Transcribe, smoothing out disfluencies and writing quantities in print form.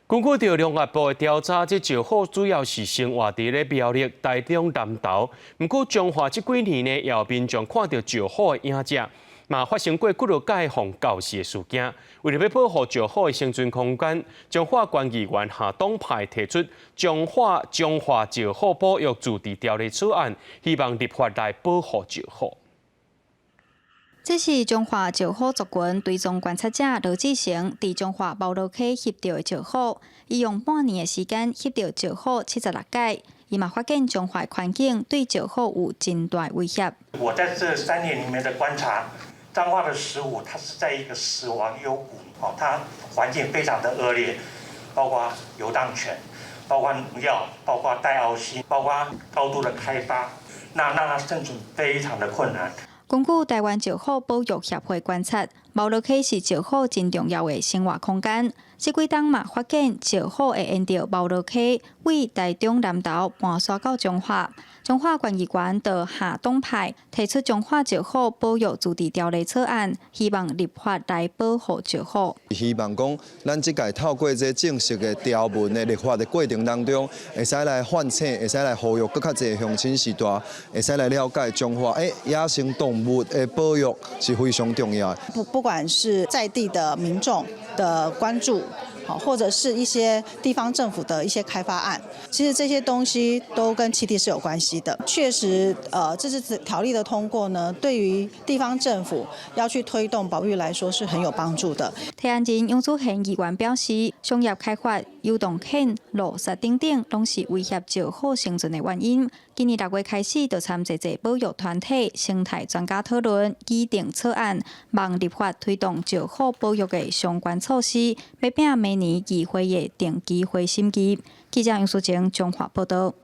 根據著農業部的調查，這石虎主要是生活佇咧苗栗、台中南投。毋過彰化這幾年呢，也有民眾看著石虎的影跡，嘛發生過幾落擺予咬死的事件。為著欲保護石虎的生存空間，彰化縣議員夏黨派提出彰化石虎保育自治條例草案，希望立法來保護石虎。這是彰化石虎族群追蹤觀察者羅志成佇彰化貓羅溪翕著的石虎，伊用半年的時間翕著石虎76擺，伊嘛發現彰化環境對石虎有真大威脅。我在這3年裡面的觀察，彰化的石虎，它是在一個死亡幽谷，哦，它環境非常的惡劣，包括遊蕩犬，包括農藥，包括戴奧辛，包括高度的開發，那讓它生存非常的困難。根據臺灣石虎保育協會觀察，貓羅溪是石虎真重要的生活空間。這幾冬嘛發現石虎會沿著貓羅溪對台中南投盤徙到彰化。彰化縣議員的夏黨派提出彰化石虎保育自治條例草案，希望立法來保護石虎。希望講，咱這屆透過這正式的條文的立法的過程當中，會使來喚醒，會使來呼籲閣較濟鄉親序大，會使來了解彰化野生動物的保育是非常重要的。不管是在地的民眾的關注，或者是一些地方政府的一些開發案，其實這些東西都跟棲地是有關係的。確實，這次條例的通過呢，對於地方政府要去推動保育來說是很有幫助的。提案人楊祖賢議員表示，商業開發、遊蕩犬、路殺等等，攏是威脅石虎生存的原因。今年6月開始，就參濟濟保育團體、生態專家討論，擬定草案，望立法推動石虎保育的相關措施，欲拚明年議會的定期會審議。記者楊淑晴彰化報道。